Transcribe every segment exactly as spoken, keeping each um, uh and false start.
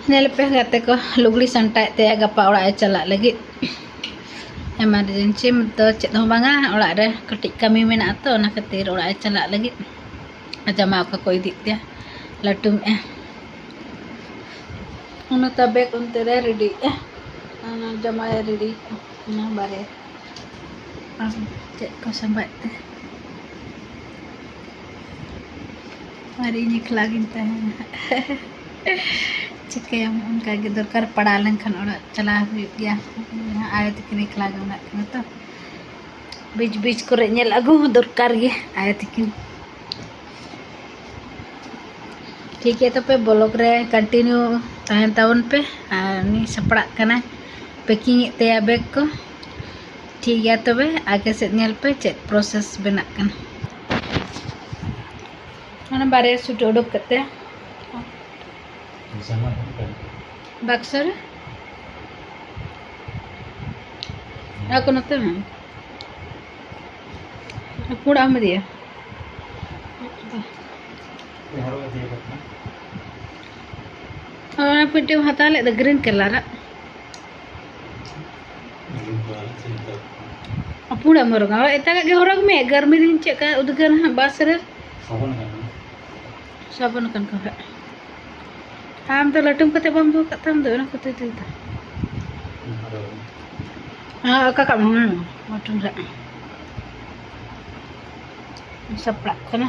ᱧᱮᱞ ᱯᱮ ᱜᱟᱛᱮ ᱠᱚ, ᱞᱩᱜᱽᱲᱤ ᱥᱟᱢᱴᱟᱣᱮᱫ ᱛᱟᱭᱟ, ᱜᱟᱯᱟ ᱚᱲᱟᱜ ᱮ ᱪᱟᱞᱟᱜ ᱞᱟᱹᱜᱤᱫ᱾ ᱮᱢᱟᱨᱡᱮᱱᱥᱤ ᱫᱚ ᱪᱮᱫ ᱦᱚᱸ ᱵᱟᱝᱟ, ᱚᱲᱟᱜ ᱨᱮ ᱠᱟᱹᱴᱤᱡ ᱠᱟᱹᱢᱤ ᱢᱮᱱᱟᱜᱼᱟ ᱛᱚ, ᱚᱱᱟ ᱠᱷᱟᱹᱛᱤᱨ ᱚᱲᱟᱜ ᱮ ᱪᱟᱞᱟᱜ ᱞᱟᱹᱜᱤᱫ᱾ ᱟᱨ ᱡᱟᱢᱟ ᱚᱠᱟ ᱠᱚ ᱤᱫᱤᱭᱮᱫ ᱛᱟᱭᱟ, ᱞᱟᱹᱴᱩ ᱢᱮᱜᱼᱟ᱾ ᱚᱱᱟ ᱛᱟ ᱵᱮᱜᱽ ᱚᱱᱛᱮ ᱨᱮ ᱨᱮᱰᱤᱭᱮᱜᱼᱟ, ᱚᱱᱟ ᱡᱟᱢᱟᱭ ᱨᱮᱰᱤᱭᱮᱜᱼᱟ, ᱚᱱᱟ ᱵᱟᱨᱭᱟ᱾ ᱟᱨ ᱪᱮᱫ ᱠᱚ ᱥᱟᱢᱵᱟᱭᱮᱫ ᱛᱮ? ᱟᱨ ᱤᱧ ᱮᱠᱞᱟ ᱜᱤᱧ ᱛᱟᱦᱮᱱᱟ᱾ ᱪᱤᱠᱟᱹᱭᱟᱢ, ᱚᱱᱠᱟ ᱜᱮ ᱫᱚᱨᱠᱟᱨ ᱯᱟᱲᱟᱣ ᱞᱮᱱᱠᱷᱟᱱ ᱚᱲᱟᱜ ᱪᱟᱞᱟᱣ ᱦᱩᱭᱩᱜ ᱜᱮᱭᱟ᱾ ᱟᱭᱳ ᱛᱟᱹᱠᱤᱱ ᱮᱠᱞᱟ ᱜᱮ ᱢᱮᱱᱟᱜ ᱠᱤᱱᱟ ᱛᱚ, ᱵᱤᱪ ᱵᱤᱪ ᱠᱚᱨᱮ ᱧᱮᱞ ᱟᱹᱜᱩ ᱦᱚᱸ ᱫᱚᱨᱠᱟᱨ ᱜᱮ ᱟᱭᱳ ᱛᱟᱹᱠᱤᱱ᱾ ᱴᱷᱤᱠ ᱜᱮᱭᱟ, ᱛᱚᱵᱮ ᱵᱞᱚᱜ ᱨᱮ ᱠᱚᱱᱴᱤᱱᱤᱭᱩ ᱛᱟᱦᱮᱱ ᱛᱟᱵᱚᱱ ᱯᱮ᱾ ᱟᱨ ᱩᱱᱤ ᱥᱟᱯᱲᱟᱜ ᱠᱟᱱᱟᱭ, ᱯᱮᱠᱤᱝ ᱮᱫ ᱛᱟᱭᱟ ᱵᱮᱜᱽ ᱠᱚ᱾ ᱴᱷᱤᱠ ᱜᱮᱭᱟ, ᱛᱚᱵᱮ ᱟᱜᱮ ᱥᱮᱫ ᱧᱮᱞ ᱯᱮ ᱪᱮᱫ ᱯᱨᱚᱥᱮᱥ ᱵᱮᱱᱟᱜ ᱠᱟᱱᱟ᱾ ᱚᱱᱟ ᱵᱟᱨᱭᱟ ᱥᱩᱴ ᱩᱰᱩᱠ ᱠᱟᱛᱮ ᱵᱟᱠᱥᱚ ᱨᱮ ᱟᱨ ᱠᱚ ᱱᱚᱛᱮ ᱢᱮ ᱯᱩᱲᱟᱜ ᱮᱢ ᱤᱫᱤᱭᱟ᱾ ᱚᱱᱟ ᱯᱤᱴᱤᱢ ᱦᱟᱛᱟᱣ ᱞᱮᱫ ᱫᱚ ᱜᱨᱤᱱ ᱠᱟᱞᱟᱨᱟᱜ᱾ ᱯᱩᱲᱟᱜ ᱮᱢ ᱦᱚᱨᱚᱜᱟ, ᱦᱳᱭ, ᱮᱴᱟᱜᱟᱜ ᱜᱮ ᱦᱚᱨᱚᱜᱽ ᱢᱮ᱾ ᱜᱟᱨᱢᱤ ᱫᱤᱱ ᱪᱮᱫ ᱞᱮᱠᱟ ᱩᱫᱽᱜᱟᱹᱨ ᱦᱟᱸᱜ ᱵᱟᱥ ᱨᱮ᱾ ᱥᱟᱵᱚᱱ ᱟᱠᱟᱱ ᱠᱚ ᱦᱟᱸᱜ᱾ ᱟᱢ ᱫᱚ ᱞᱟᱹᱴᱩᱢ ᱠᱟᱛᱮ ᱵᱟᱢ ᱫᱚᱦᱚ ᱠᱟᱜ ᱛᱟᱢ ᱫᱚ, ᱚᱱᱟ ᱠᱷᱟᱹᱛᱤᱨ ᱛᱮ ᱫᱚ᱾ ᱦᱮᱸ, ᱚᱠᱟ ᱠᱟᱜ ᱢᱮ, ᱦᱮᱸ, ᱢᱚᱴᱚᱱ ᱨᱮ ᱥᱟᱯᱲᱟᱜ ᱠᱟᱱᱟ᱾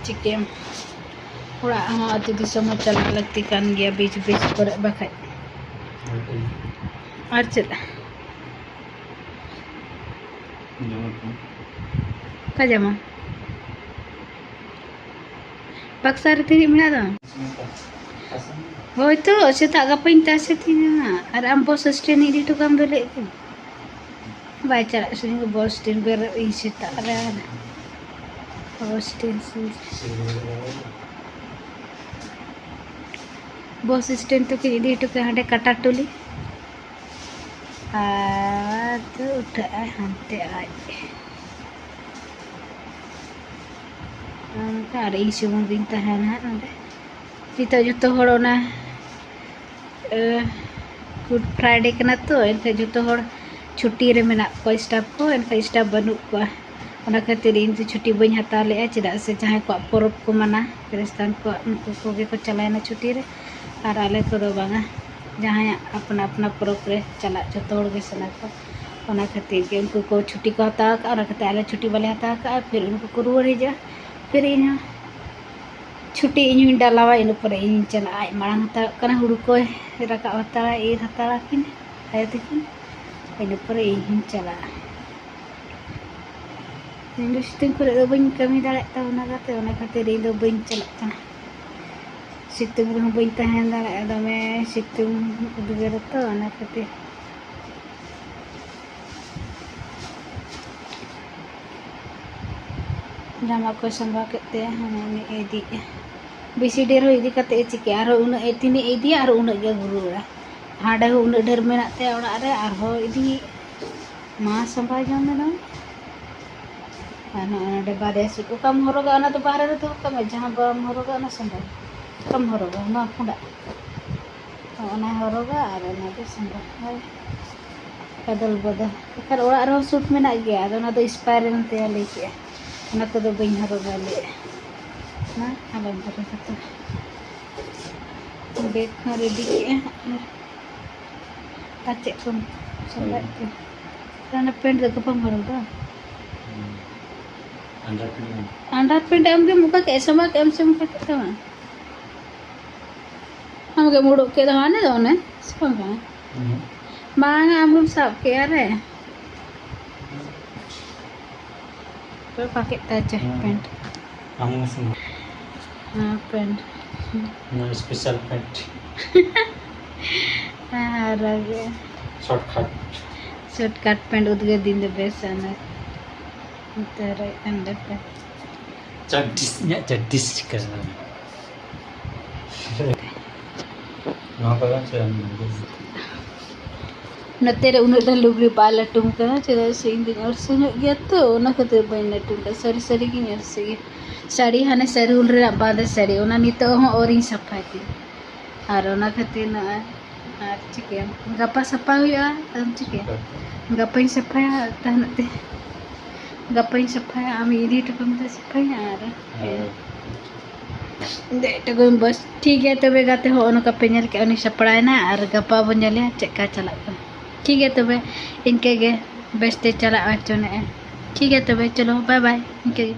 ᱪᱤᱠᱟᱹᱭᱟᱢ, ᱚᱲᱟᱜ ᱦᱚᱸ ᱟᱹᱛᱩ ᱫᱤᱥᱚᱢ ᱦᱚᱸ ᱪᱟᱞᱟᱜ ᱞᱟᱹᱠᱛᱤ ᱠᱟᱱ ᱜᱮᱭᱟ ᱵᱤᱪ ᱵᱤᱪ ᱠᱚᱨᱮ, ᱵᱟᱠᱷᱟᱡ᱾ ᱟᱨ ᱪᱮᱫ? ᱚᱠᱟ ᱡᱟᱢᱟ? ᱵᱟᱠᱥᱟ ᱨᱮ ᱛᱤᱱᱟᱹᱜ ᱢᱮᱱᱟᱜ ᱛᱟᱢᱟ? ᱦᱳᱭ ᱛᱚ, ᱥᱮᱛᱟᱜ ᱜᱟᱯᱟᱧ ᱛᱟᱥᱮ ᱛᱤᱧᱟ᱾ ᱟᱨ ᱟᱢ ᱵᱚᱥ ᱥᱴᱮᱱᱰ ᱤᱫᱤ ᱦᱚᱴᱚ ᱠᱟᱢ ᱫᱚ ᱞᱟᱹᱭᱮᱫ ᱫᱚ᱾ ᱵᱟᱭ ᱪᱟᱞᱟᱜ ᱥᱮ ᱵᱚᱥ ᱥᱴᱮᱱᱰ ᱵᱮᱨᱮᱫ ᱤᱧ ᱥᱮᱛᱟᱜ ᱨᱮ᱾ ᱟᱨ ᱵᱚᱥ ᱥᱴᱮᱱᱰ ᱥᱮ ᱵᱚᱥ ᱥᱴᱮᱱᱰ ᱛᱮᱠᱤᱱ ᱤᱫᱤ ᱦᱚᱴᱚ ᱠᱟᱭᱟ ᱦᱟᱸᱰᱮ ᱠᱟᱴᱟᱨᱴᱩᱞᱤ᱾ ᱟᱨ ᱫᱚ ᱩᱴᱷᱟᱹᱜ ᱟᱭ ᱦᱟᱱᱛᱮ ᱟᱡ᱾ ᱚᱱᱠᱟ ᱟᱨ ᱤᱧ ᱥᱩᱢᱩᱝ ᱜᱤᱧ ᱛᱟᱦᱮᱱᱟ ᱦᱟᱸᱜ ᱱᱚᱰᱮ᱾ ᱱᱤᱛᱚᱜ ᱡᱚᱛᱚ ᱦᱚᱲ ᱚᱱᱟ ᱜᱩᱰ ᱯᱷᱨᱟᱭᱰᱮ ᱠᱟᱱᱟ ᱛᱚ, ᱮᱱᱠᱷᱟᱱ ᱡᱚᱛᱚ ᱦᱚᱲ ᱪᱷᱩᱴᱤ ᱨᱮ ᱢᱮᱱᱟᱜ ᱠᱚᱣᱟ ᱥᱴᱟᱯ ᱠᱚ, ᱮᱱᱠᱷᱟᱱ ᱥᱴᱟᱯ ᱵᱟᱹᱱᱩᱜ ᱠᱚᱣᱟ᱾ ᱚᱱᱟ ᱠᱷᱟᱹᱛᱤᱨ ᱤᱧ ᱫᱚ ᱪᱷᱩᱴᱤ ᱵᱟᱹᱧ ᱦᱟᱛᱟᱣ ᱞᱮᱫᱼᱟ, ᱪᱮᱫᱟᱜ ᱥᱮ ᱡᱟᱦᱟᱸᱭ ᱠᱚᱣᱟᱜ ᱯᱚᱨᱚᱵᱽ ᱠᱚ ᱢᱟᱱᱟ, ᱠᱷᱨᱤᱥᱴᱟᱱ ᱠᱚᱣᱟᱜ, ᱩᱱᱠᱩ ᱠᱚᱜᱮ ᱠᱚ ᱪᱟᱞᱟᱣᱮᱱᱟ ᱪᱷᱩᱴᱤ ᱨᱮ, ᱟᱨ ᱟᱞᱮ ᱠᱚᱫᱚ ᱵᱟᱝᱟ᱾ ᱡᱟᱦᱟᱸᱭᱟᱜ ᱟᱯᱱᱟ ᱟᱯᱱᱟ ᱯᱚᱨᱚᱵᱽ ᱨᱮ ᱪᱟᱞᱟᱜ ᱡᱚᱛᱚ ᱦᱚᱲ ᱜᱮ ᱥᱟᱱᱟ ᱠᱚᱣᱟ, ᱚᱱᱟ ᱠᱷᱟᱹᱛᱤᱨ ᱜᱮ ᱩᱱᱠᱩ ᱠᱚ ᱪᱷᱩᱴᱤ ᱠᱚ ᱦᱟᱛᱟᱣ ᱟᱠᱟᱫᱼᱟ, ᱚᱱᱟ ᱠᱷᱟᱹᱛᱤᱨ ᱟᱞᱮ ᱪᱷᱩᱴᱤ ᱵᱟᱞᱮ ᱦᱟᱛᱟᱣ ᱟᱠᱟᱫᱼᱟ᱾ ᱯᱷᱤᱨ ᱩᱱᱠᱩ ᱠᱚ ᱨᱩᱣᱟᱹᱲ ᱦᱤᱡᱩᱜᱼᱟ, ᱯᱷᱤᱨ ᱤᱧ ᱦᱚᱸ ᱪᱷᱩᱴᱤ ᱤᱧ ᱦᱚᱸᱧ ᱰᱟᱞᱟᱣᱟ, ᱤᱱᱟᱹ ᱯᱚᱨᱮ ᱤᱧ ᱦᱚᱸᱧ ᱪᱟᱞᱟᱜᱼᱟ᱾ ᱟᱡ ᱢᱟᱲᱟᱝ ᱦᱟᱛᱟᱣᱚᱜ ᱠᱟᱱᱟ, ᱦᱩᱲᱩ ᱠᱚᱭ ᱨᱟᱠᱟᱵ ᱦᱟᱛᱟᱲᱟ, ᱤᱨ ᱦᱟᱛᱟᱲᱟ ᱠᱤᱱ ᱟᱭᱳ ᱛᱟᱹᱠᱤᱱ, ᱤᱱᱟᱹ ᱯᱚᱨᱮ ᱤᱧ ᱦᱚᱸᱧ ᱪᱟᱞᱟᱜᱼᱟ᱾ ᱤᱧ ᱫᱚ ᱥᱤᱛᱩᱝ ᱠᱚᱨᱮ ᱫᱚ ᱵᱟᱹᱧ ᱠᱟᱹᱢᱤ ᱫᱟᱲᱮᱭᱟᱜ ᱛᱟᱵᱚᱱᱟ ᱜᱟᱛᱮ, ᱚᱱᱟ ᱠᱷᱟᱹᱛᱤᱨ ᱤᱧ ᱫᱚ ᱵᱟᱹᱧ ᱪᱟᱞᱟᱜ ᱠᱟᱱᱟ᱾ ᱥᱤᱛᱩᱝ ᱨᱮᱦᱚᱸ ᱵᱟᱹᱧ ᱛᱟᱦᱮᱸ ᱫᱟᱲᱮᱭᱟᱜᱼᱟ, ᱫᱚᱢᱮ ᱥᱤᱛᱩᱝ ᱩᱫᱽᱜᱟᱹᱨ ᱟᱛᱚ, ᱚᱱᱟ ᱠᱷᱟᱹᱛᱤᱨ᱾ ᱡᱟᱢᱟ ᱠᱚᱭ ᱥᱟᱢᱵᱟᱣ ᱠᱮᱫ ᱛᱮ ᱦᱟᱱᱮ ᱩᱱᱤ ᱤᱫᱤᱭᱮᱫᱼᱟ᱾ ᱵᱮᱥᱤ ᱰᱷᱮᱨ ᱦᱚᱸ ᱤᱫᱤ ᱠᱟᱛᱮ ᱮ ᱪᱤᱠᱟᱹᱭᱟ? ᱟᱨᱦᱚᱸ ᱩᱱᱟᱹᱜ ᱮ ᱛᱤᱱᱟᱹᱜ ᱮ ᱤᱫᱤᱭᱟ, ᱟᱨᱦᱚᱸ ᱩᱱᱟᱹᱜ ᱜᱮ ᱟᱹᱜᱩ ᱨᱩᱣᱟᱹᱲᱟ᱾ ᱦᱟᱸᱰᱮ ᱦᱚᱸ ᱩᱱᱟᱹᱜ ᱰᱷᱮᱨ ᱢᱮᱱᱟᱜ ᱛᱟᱭᱟ ᱚᱲᱟᱜ ᱨᱮ, ᱟᱨᱦᱚᱸ ᱤᱫᱤᱭᱮᱫ᱾ ᱢᱟ ᱥᱟᱢᱵᱟᱣ ᱡᱚᱝ ᱢᱮ ᱱᱚᱣᱟ᱾ ᱟᱨ ᱱᱚᱜᱼᱚᱭ ᱱᱚᱰᱮ ᱵᱟᱨᱭᱟ ᱥᱩᱴ, ᱚᱠᱟᱢ ᱦᱚᱨᱚᱜᱟ ᱚᱱᱟ ᱫᱚ ᱵᱟᱦᱨᱮ ᱨᱮ ᱫᱚᱦᱚ ᱠᱟᱜ ᱢᱮ, ᱡᱟᱦᱟᱸ ᱵᱟᱢ ᱦᱚᱨᱚᱜᱟ ᱚᱱᱟ ᱥᱟᱢᱵᱟᱣ᱾ ᱚᱠᱟᱢ ᱦᱚᱨᱚᱜᱟ ᱱᱚᱣᱟ ᱯᱩᱸᱰᱟᱜ? ᱦᱚᱸ, ᱚᱱᱟ ᱦᱚᱨᱚᱜᱟ ᱟᱨ ᱚᱱᱟ ᱫᱚ ᱥᱟᱢᱵᱟᱣ᱾ ᱦᱳᱭ, ᱚᱫᱚᱞ ᱵᱚᱫᱚᱞ᱾ ᱮᱱᱠᱷᱟᱱ ᱚᱲᱟᱜ ᱨᱮᱦᱚᱸ ᱥᱩᱴ ᱢᱮᱱᱟᱜ ᱜᱮᱭᱟ, ᱟᱫᱚ ᱚᱱᱟ ᱫᱚ ᱮᱠᱥᱯᱟᱭᱟᱨ ᱮᱱ ᱛᱟᱭᱟ ᱞᱟᱹᱭ ᱠᱮᱜᱼᱟ, ᱚᱱᱟ ᱠᱚᱫᱚ ᱵᱟᱹᱧ ᱦᱚᱨᱚᱜᱟ ᱞᱟᱹᱭᱮᱜᱼᱟ᱾ ᱢᱟ ᱟᱞᱚᱢ ᱦᱚᱨᱚᱜᱟ ᱛᱚ᱾ ᱵᱮᱜᱽ ᱦᱚᱸ ᱨᱮᱰᱤ ᱠᱮᱜᱼᱟ᱾ ᱟᱨ ᱟᱨ ᱪᱮᱫ ᱠᱚᱢ ᱥᱟᱢᱵᱟᱣᱮᱫ ᱛᱮ? ᱚᱱᱟ ᱯᱮᱱᱴ ᱫᱚ ᱜᱟᱯᱟᱢ ᱦᱚᱨᱚᱜᱟ? Under pant. ᱟᱱᱰᱟᱨ ᱯᱮᱱᱴ ᱟᱢ ᱜᱮᱢ ᱚᱠᱟ ᱠᱮᱫ, ᱥᱟᱢᱵᱟᱣ ᱠᱮᱫ ᱟᱢ ᱥᱮᱢ ᱚᱠᱟ ᱠᱮᱫ ᱛᱟᱢᱟ? ᱟᱢ ᱜᱮᱢ ᱩᱰᱩᱠ ᱠᱮᱫ ᱫᱚ ᱦᱟᱱᱮ ᱫᱚ ᱚᱱᱮ, ᱥᱮ ᱵᱟᱝ ᱠᱟᱱᱟ? ᱦᱩᱸ᱾ ᱵᱟᱝᱟ, ᱟᱢ ᱜᱮᱢ ᱥᱟᱵ ᱠᱮᱫᱼᱟ ᱨᱮ᱾ ᱚᱠᱟ ᱠᱮᱫ ᱛᱟᱭ ᱪᱮ ᱦᱩᱸ᱾ ᱯᱮᱱᱴ? ᱟᱢ ᱜᱮᱢ ᱥᱟᱢᱵᱟᱣ᱾ ᱦᱮᱸ, ᱯᱮᱱᱴ᱾ ᱱᱚᱣᱟ ᱥᱯᱮᱥᱟᱞ ᱯᱮᱱᱴ᱾ ᱟᱨ ᱥᱚᱨᱴᱠᱟᱴ᱾ ᱥᱚᱨᱴᱠᱟᱴ ᱯᱮᱱᱴ ᱩᱫᱽᱜᱟᱹᱨ ᱫᱤᱱ ᱫᱚ ᱵᱮᱥᱟ ᱚᱱᱟ᱾ ᱱᱚᱛᱮ ᱦᱚᱨᱚᱜ ᱠᱟᱱ ᱫᱚ ᱯᱮᱱᱴ᱾ ᱪᱟᱰᱰᱤᱥ, ᱤᱧᱟᱹᱜ ᱪᱟᱰᱰᱤᱥ ᱴᱷᱤᱠᱟᱹ ᱠᱟᱱᱟ᱾ ᱱᱚᱣᱟ ᱠᱚᱫᱚ ᱪᱮᱫ ᱮᱢ ᱢᱮᱱᱫᱟ? ᱱᱚᱛᱮ ᱨᱮ ᱩᱱᱟᱹᱜ ᱰᱷᱮᱨ ᱞᱩᱜᱽᱲᱤ ᱵᱟᱭ ᱞᱟᱹᱴᱩᱢ ᱠᱟᱱᱟ, ᱪᱮᱫᱟᱜ ᱥᱮ ᱤᱧ ᱫᱚᱧ ᱟᱹᱲᱥᱟᱹ ᱧᱚᱜ ᱜᱮᱭᱟ ᱛᱚ, ᱚᱱᱟ ᱠᱷᱟᱹᱛᱤᱨ ᱵᱟᱹᱧ ᱞᱟᱹᱴᱩᱢ ᱠᱟᱱᱟ᱾ ᱥᱟᱹᱨᱤ ᱥᱟᱹᱨᱤ ᱜᱤᱧ ᱟᱹᱲᱥᱟᱹ ᱜᱮᱭᱟ᱾ ᱥᱟᱹᱲᱤ ᱦᱟᱱᱮ ᱥᱟᱹᱨᱩᱞ ᱨᱮᱱᱟᱜ ᱵᱟᱸᱫᱮ ᱥᱟᱹᱲᱤ, ᱚᱱᱟ ᱱᱤᱛᱚᱜ ᱦᱚᱸ ᱟᱹᱣᱨᱤᱧ ᱥᱟᱯᱷᱟᱭ ᱛᱤᱧ᱾ ᱟᱨ ᱚᱱᱟ ᱠᱷᱟᱹᱛᱤᱨ ᱱᱚᱜᱼᱚᱭ, ᱟᱨ ᱪᱤᱠᱟᱹᱭᱟᱢ, ᱜᱟᱯᱟ ᱥᱟᱯᱷᱟ ᱦᱩᱭᱩᱜᱼᱟ᱾ ᱟᱨ ᱪᱤᱠᱟᱹᱭᱟᱢ, ᱜᱟᱯᱟᱧ ᱥᱟᱯᱷᱟᱭᱟ ᱛᱟᱦᱮᱱᱚᱜ ᱛᱮ, ᱜᱟᱯᱟᱧ ᱥᱟᱯᱷᱟᱭᱟ᱾ ᱟᱢ ᱤᱫᱤ ᱦᱚᱴᱚ ᱠᱟᱜ ᱢᱮ, ᱥᱟᱯᱷᱟᱭᱟ᱾ ᱟᱨ ᱦᱮᱸ᱾ ᱫᱮᱡ ᱦᱚᱴᱚ ᱠᱟᱜ ᱢᱮ, ᱵᱟᱥ᱾ ᱴᱷᱤᱠ ᱜᱮᱭᱟ ᱛᱚᱵᱮ ᱜᱟᱛᱮ ᱦᱚᱸ, ᱱᱚᱝᱠᱟ ᱯᱮ ᱧᱮᱞ ᱠᱮᱜᱼᱟ, ᱩᱱᱤ ᱥᱟᱯᱲᱟᱣᱮᱱᱟ᱾ ᱟᱨ ᱜᱟᱯᱟ ᱵᱚᱱ ᱧᱮᱞᱮᱭᱟ ᱪᱮᱫ ᱞᱮᱠᱟ ᱪᱟᱞᱟᱜ ᱠᱟᱱᱟ᱾ ᱴᱷᱤᱠ ᱜᱮᱭᱟ ᱛᱚᱵᱮ, ᱤᱱᱠᱟᱹ ᱜᱮ ᱵᱮᱥᱛᱮ ᱪᱟᱞᱟᱜ ᱦᱚᱪᱚᱱᱮᱜᱼᱟ᱾ ᱴᱷᱤᱠ ᱜᱮᱭᱟ ᱛᱚᱵᱮ, ᱪᱚᱞᱚ, ᱵᱟᱭ ᱵᱟᱭ, ᱤᱱᱠᱟᱹ ᱜᱮ᱾